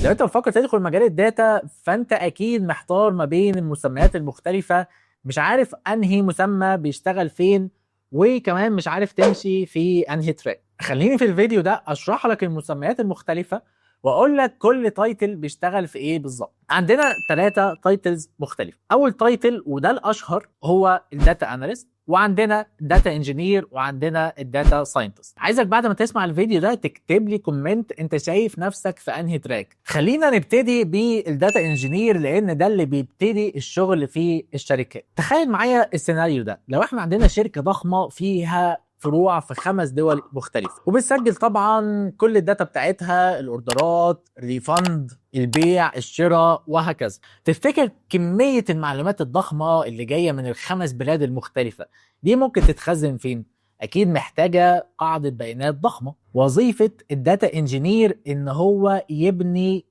لو انت بتفكر تدخل مجال ال data، فانت اكيد محتار ما بين المسميات المختلفة، مش عارف انهي مسمى بيشتغل فين، وكمان مش عارف تمشي في انهي track. خليني في الفيديو ده اشرح لك المسميات المختلفة واقول لك كل title بيشتغل في ايه بالظبط. عندنا 3 titles مختلفة. اول title وده الاشهر هو ال data analyst، وعندنا data engineer، وعندنا ال data scientist. عايزك بعد ما تسمع الفيديو ده تكتب لي comment انت شايف نفسك في انهي track. خلينا نبتدي بال data engineer لان ده اللي بيبتدي الشغل في الشركات. تخيل معايا السيناريو ده، لو احنا عندنا شركة ضخمة فيها فروع في 5 دول مختلفة، وبتسجل طبعا كل ال data بتاعتها، الاوردرات، ال refund، البيع، الشراء، وهكذا. تفتكر كمية المعلومات الضخمة اللي جاية من الخمس بلاد المختلفة دي ممكن تتخزن فين؟ اكيد محتاجة قاعدة بيانات ضخمة. وظيفة ال data engineer ان هو يبني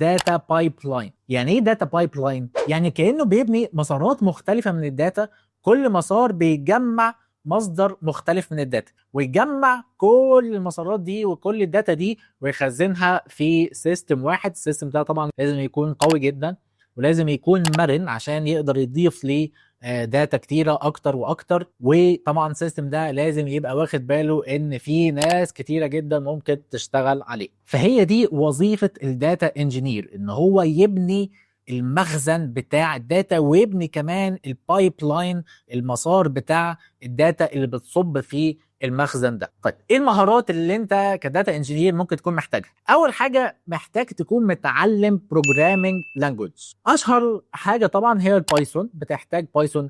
data pipeline. يعني ايه data pipeline؟ يعني كأنه بيبني مسارات مختلفة من ال data، كل مسار بيجمع مصدر مختلف من ال data، ويجمع كل المسارات دي وكل ال data دي ويخزنها في system واحد. ال system ده طبعا لازم يكون قوي جدا ولازم يكون مرن عشان يقدر يضيف ليه data كتيرة اكتر واكتر. وطبعا ال system ده لازم يبقى واخد باله ان في ناس كتيرة جدا ممكن تشتغل عليه. فهي دي وظيفة ال data engineer، ان هو يبني المخزن بتاع ال data ويبني كمان ال pipeline، المسار بتاع ال data اللي بتصب في المخزن ده. طيب، ايه المهارات اللي انت ك data engineer ممكن تكون محتاجها؟ اول حاجة محتاج تكون متعلم programming language. اشهر حاجة طبعا هي ال Python. بتحتاج Python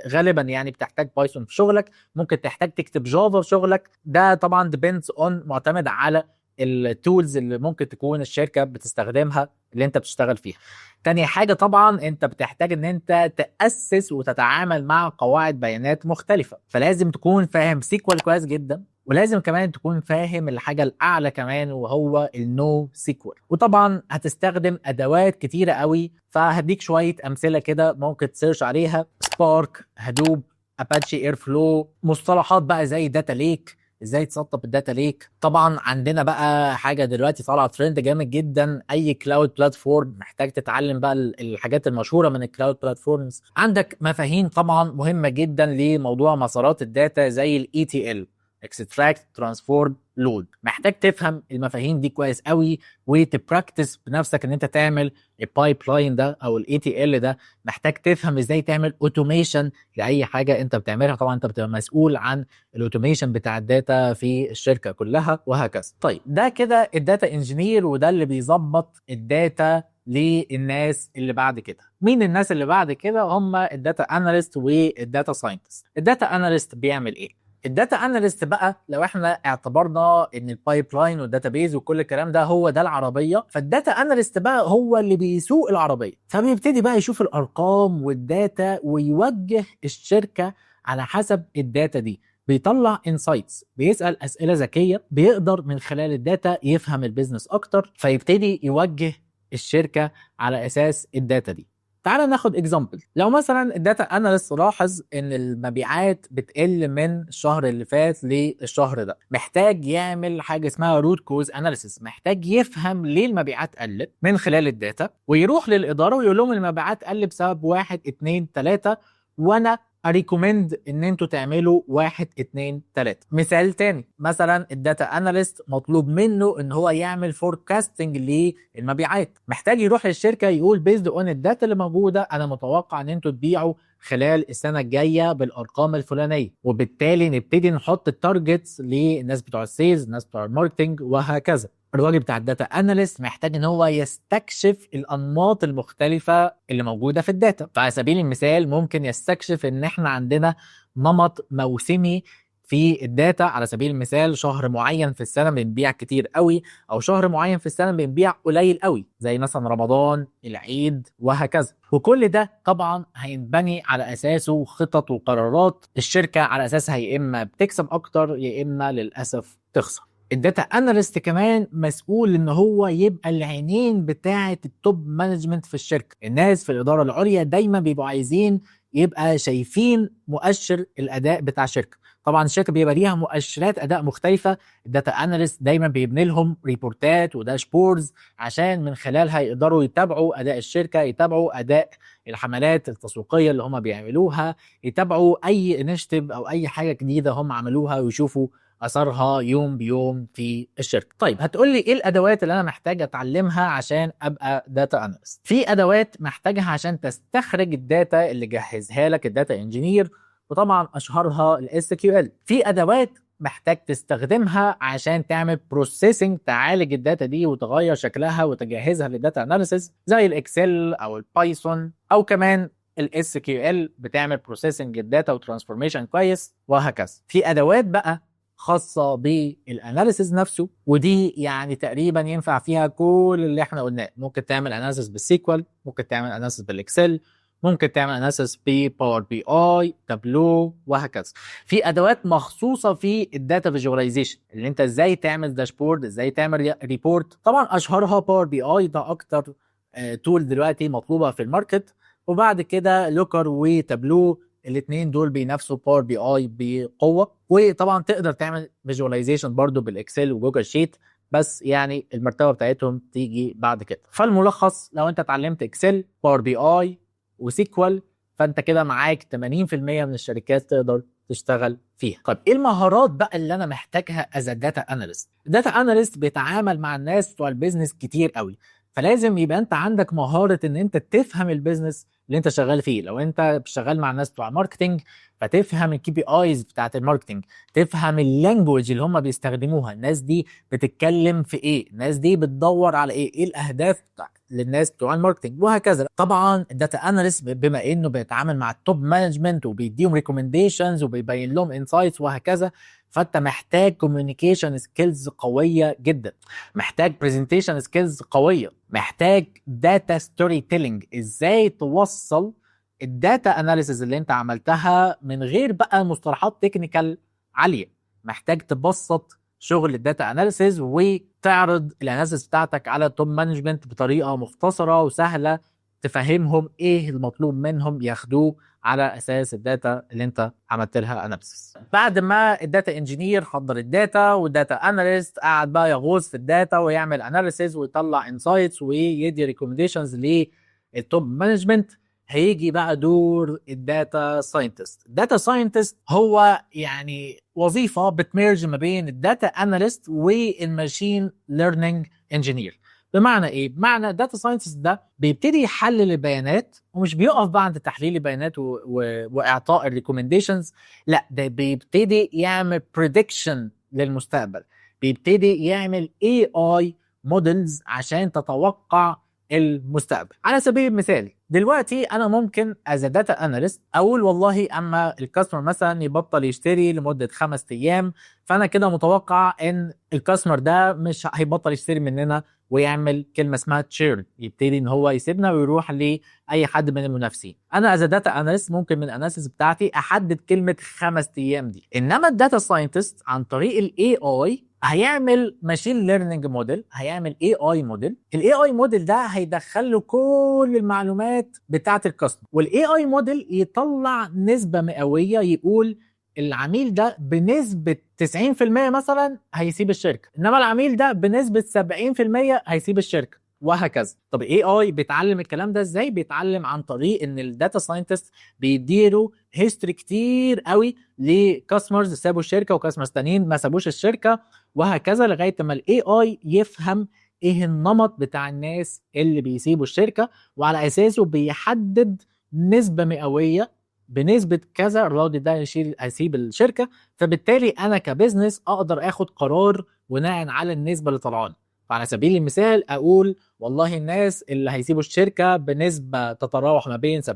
غالبا، يعني بتحتاج Python في شغلك، ممكن تحتاج تكتب Java في شغلك. ده طبعا depends on، معتمد على ال tools اللي ممكن تكون الشركة بتستخدمها اللي انت بتشتغل فيها. تاني حاجة طبعا انت بتحتاج ان انت تاسس وتتعامل مع قواعد بيانات مختلفه، فلازم تكون فاهم SQL كويس جدا، ولازم كمان تكون فاهم الحاجة الاعلى كمان وهو ال NoSQL. وطبعا هتستخدم ادوات كتيرة قوي، فهديك شوية امثلة كده ممكن ت search عليها: Spark، Hadoop، Apache Airflow. مصطلحات بقى زي data lake، ازاي تسطب ال data lake. طبعا عندنا بقى حاجة دلوقتي طالعه ترند جامد جدا، اي cloud platform، محتاج تتعلم بقى الحاجات المشهورة من ال cloud platforms. عندك مفاهيم طبعا مهمة جدا لموضوع مسارات ال data زي ال ETL، extract، transform، load. محتاج تفهم المفاهيم دي كويس قوي وت practice بنفسك ان انت تعمل ال pipeline ده او ال ETL ده. محتاج تفهم ازاي تعمل automation لاي حاجة انت بتعملها. طبعا انت بتبقى مسؤول عن ال automation بتاع ال data في الشركة كلها وهكذا. طيب، ده كده ال data engineer، وده اللي بيظبط ال data للناس اللي بعد كده. مين الناس اللي بعد كده؟ هم ال data analyst وال data scientist. ال data analyst بيعمل ايه؟ ال data analyst بقى، لو احنا اعتبرنا ان ال pipeline وال database وكل الكلام ده هو ده العربيه، فال data analyst بقى هو اللي بيسوق العربيه. فبيبتدي بقى يشوف الارقام وال data ويوجه الشركة على حسب ال data دي، بيطلع insights، بيسال اسئلة ذكيه، بيقدر من خلال ال data يفهم ال business اكتر، فيبتدي يوجه الشركة على اساس ال data دي. تعال ناخد example. لو مثلا ال data analyst لاحظ ان المبيعات بتقل من الشهر اللي فات للشهر ده، محتاج يعمل حاجة اسمها root cause analysis. محتاج يفهم ليه المبيعات قلت من خلال ال data، ويروح للادارة ويقول لهم المبيعات قلت بسبب واحد، اتنين، تلاته، وانا ا recommend ان انتوا تعملوا واحد، اتنين، تلاتة. مثال تاني، مثلا ال data analyst مطلوب منه ان هو يعمل forecasting للمبيعات. محتاج يروح للشركة يقول based on ال data اللي موجودة، انا متوقع ان انتوا تبيعوا خلال السنة الجاية بالارقام الفلانيه، وبالتالي نبتدي نحط ال targets للناس بتوع ال sales، الناس بتوع ال marketing، وهكذا. الراجل بتاع ال data analyst محتاج ان هو يستكشف الانماط المختلفة اللي موجودة في ال data. فعلى سبيل المثال ممكن يستكشف ان احنا عندنا نمط موسمي في ال data، على سبيل المثال شهر معين في السنة بنبيع كتير قوي، او شهر معين في السنة بنبيع قليل قوي، زي مثلا رمضان، العيد، وهكذا. وكل ده طبعا هينبني على اساسه خطط وقرارات الشركه، على اساسها يا اما بتكسب اكتر يا اما للاسف تخسر. ال data analyst كمان مسؤول ان هو يبقى العينين بتاعه ال top management في الشركه. الناس في الادارة العليا دايما بيبقوا عايزين يبقى شايفين مؤشر الاداء بتاع الشركه. طبعا الشركة بيبقى ليها مؤشرات اداء مختلفه، ال data analyst دايما بيبني لهم report ات و dashboards عشان من خلالها يقدروا يتابعوا اداء الشركه، يتابعوا اداء الحملات التسويقية اللي هم بيعملوها، يتابعوا اي initiative او اي حاجة جديدة هم عملوها ويشوفوا اثرها يوم بيوم في الشركه. طيب هتقول لي ايه الادوات اللي انا محتاج اتعلمها عشان ابقى data analyst؟ في ادوات محتاجها عشان تستخرج ال data اللي جهزها لك ال data engineer، وطبعا اشهرها ال SQL. في ادوات محتاج تستخدمها عشان تعمل processing، تعالج ال data دي وتغير شكلها وتجهزها لل data analysis، زي ال Excel او ال Python او كمان ال SQL بتعمل processing لل data و transformation كويس وهكذا. في ادوات بقى خاصة بال analysis نفسه، ودي يعني تقريبا ينفع فيها كل اللي احنا قلناه. ممكن تعمل analysis بال SQL، ممكن تعمل analysis بال Excel، ممكن تعمل analysis ب Power BI، Tableau وهكذا. في ادوات مخصوصة في ال data visualization، اللي انت ازاي تعمل dashboard، ازاي تعمل report. طبعا اشهرها Power BI، ده اكتر tool دلوقتي مطلوبه في ال market، وبعد كده Looker و Tableau، الاثنين دول بينافسوا Power BI بقوه. وطبعا تقدر تعمل visualization برضو بال Excel و Google Sheet، بس يعني المرتبة بتاعتهم تيجي بعد كده. فالملخص، لو انت اتعلمت Excel، Power BI و SQL، فانت كده معاك 80% من الشركات تقدر تشتغل فيها. طيب ايه المهارات بقى اللي انا محتاجها as data analyst؟ ال data analyst بيتعامل مع الناس بتوع ال business كتير قوي، فلازم يبقى انت عندك مهارة ان انت تفهم ال business اللي انت شغال فيه. لو انت شغال مع الناس بتوع marketing، فتفهم ال KPIs بتاعت ال marketing، تفهم ال language اللي هم بيستخدموها، الناس دي بتتكلم في ايه، الناس دي بتدور على ايه، ايه الاهداف للناس بتوع ال marketing وهكذا. طبعا ال data analyst بما انه بيتعامل مع ال top management وبيديهم recommendations وبيبين لهم insights وهكذا، فانت محتاج communication skills قوية جدا، محتاج presentation skills قويه، محتاج data storytelling، ازاي توصل ال data analysis اللي انت عملتها من غير بقى مصطلحات technical عاليه. محتاج تبسط شغل ال data analysis وتعرض ال analysis بتاعتك على ال top management بطريقة مختصره وسهله، تفهمهم ايه المطلوب منهم ياخدوه على اساس ال data اللي انت عملت لها analysis. بعد ما ال data engineer حضر ال data وال data analyst قعد بقى يغوص في ال data ويعمل analysis ويطلع insights ويدي recommendations لل top management، هيجي بقى دور ال data scientist. ال data scientist هو يعني وظيفة بت merge ما بين ال data analyst وال machine learning engineer. بمعنى ايه؟ بمعنى ال data scientist ده بيبتدي يحلل البيانات، ومش بيقف بقى عند تحليل البيانات واعطاء ال recommendations، لا، ده بيبتدي يعمل prediction للمستقبل، بيبتدي يعمل AI models عشان تتوقع المستقبل. على سبيل المثال، دلوقتي انا ممكن as data analyst اقول والله اما ال customer مثلا يبطل يشتري لمدة 5 ايام، فانا كده متوقع ان ال customer ده مش هيبطل يشتري مننا ويعمل كلمة اسمها churn، يبتدي ان هو يسيبنا ويروح لاي حد من المنافسين. انا as data analyst ممكن من ال analysis بتاعتي احدد كلمة 5 ايام دي، انما ال data scientist عن طريق ال AI هيعمل machine learning model، هيعمل AI model. ال AI model ده هيدخل له كل المعلومات بتاعه ال customer، وال AI model يطلع نسبه مئويه، يقول العميل ده بنسبة 90% مثلا هيسيب الشركه، انما العميل ده بنسبة 70% هيسيب الشركة وهكذا. طب AI بيتعلم الكلام ده ازاي؟ بيتعلم عن طريق ان ال data scientist بيديله history كتير قوي ل customers سابوا الشركة و customers تانيين ما سابوش الشركة وهكذا، لغاية ما ال AI يفهم ايه النمط بتاع الناس اللي بيسيبوا الشركه، وعلى اساسه بيحدد نسبه مئوية بنسبة كذا الراجل ده هيسيب الشركه. فبالتالي انا ك business اقدر اخد قرار بناء على النسبة اللي طالعه. فعلى سبيل المثال اقول والله الناس اللي هيسيبوا الشركة بنسبة تتراوح ما بين 70%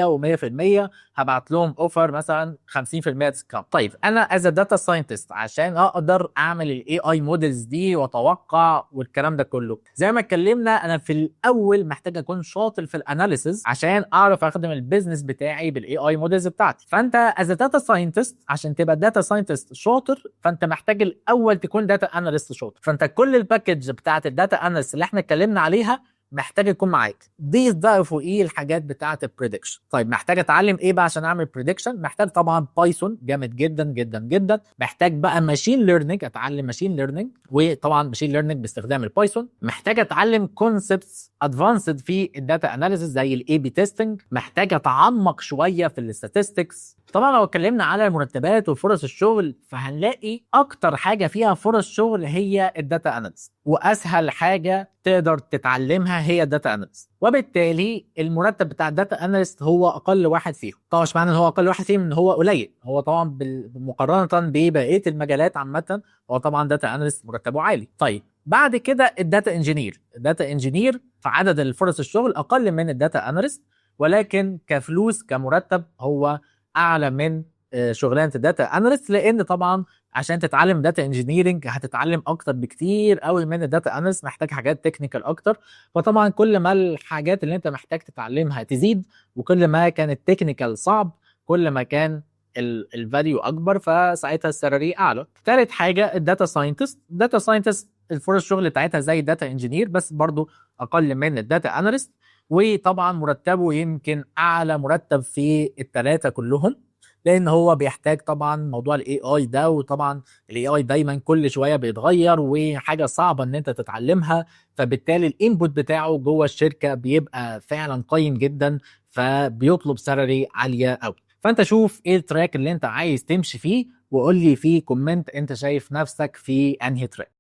و100% هبعت لهم offer مثلا 50% discount. طيب انا as data scientist عشان اقدر اعمل ال AI models دي واتوقع والكلام ده كله، زي ما اتكلمنا، انا في الاول محتاج اكون شاطر في ال analysis عشان اعرف اخدم ال business بتاعي بال AI models بتاعتي. فانت as data scientist عشان تبقى data scientist شاطر، فانت محتاج الاول تكون data analyst شاطر. فانت كل ال package بتاعت ال data analyst اللي احنا اتكلمنا عليها محتاج يكون معاك. ضيف بقى فوقيه الحاجات بتاعه ال prediction. طيب محتاج اتعلم ايه بقى عشان اعمل prediction؟ محتاج طبعا Python جامد جدا جدا جدا، محتاج بقى machine learning، اتعلم machine learning، وطبعا machine learning باستخدام ال Python. محتاج اتعلم concepts advanced في ال data analysis زي ال A/B testing، محتاج اتعمق شوية في ال statistics. طبعا لو اتكلمنا على المرتبات وفرص الشغل، فهنلاقي اكتر حاجة فيها فرص شغل هي ال data analyst، واسهل حاجة تقدر تتعلمها هي ال data analyst، وبالتالي المرتب بتاع ال data analyst هو اقل واحد فيهم. طبعا مش معنى ان هو اقل واحد فيهم ان هو قليل، هو طبعا مقارنة ببقية المجالات عامة هو طبعا data analyst مرتبه عالي. طيب بعد كده ال data engineer. ال data engineer في عدد الفرص الشغل اقل من ال data analyst، ولكن كفلوس كمرتب هو اعلى من شغلانة ال data analyst، لان طبعا عشان تتعلم data engineering هتتعلم اكتر بكتير قوي من ال data analyst، محتاج حاجات technical اكتر. فطبعا كل ما الحاجات اللي انت محتاج تتعلمها تزيد، وكل ما كان ال technical صعب، كل ما كان ال value اكبر، فساعتها ال salary اعلى. ثالث حاجة ال data scientist. ال data scientist الفرص الشغل بتاعتها زي ال data engineer، بس برضو اقل من ال data analyst، وطبعا مرتبه يمكن اعلى مرتب في الثلاثة كلهم، لان هو بيحتاج طبعا موضوع ال AI ده، وطبعا ال AI دايما كل شوية بيتغير وحاجه صعبة ان انت تتعلمها، فبالتالي ال input بتاعه جوه الشركة بيبقى فعلا قيم جدا، فبيطلب salary عالية قوي. فانت شوف ايه ال track اللي انت عايز تمشي فيه، وقول لي في comment انت شايف نفسك في انهي track.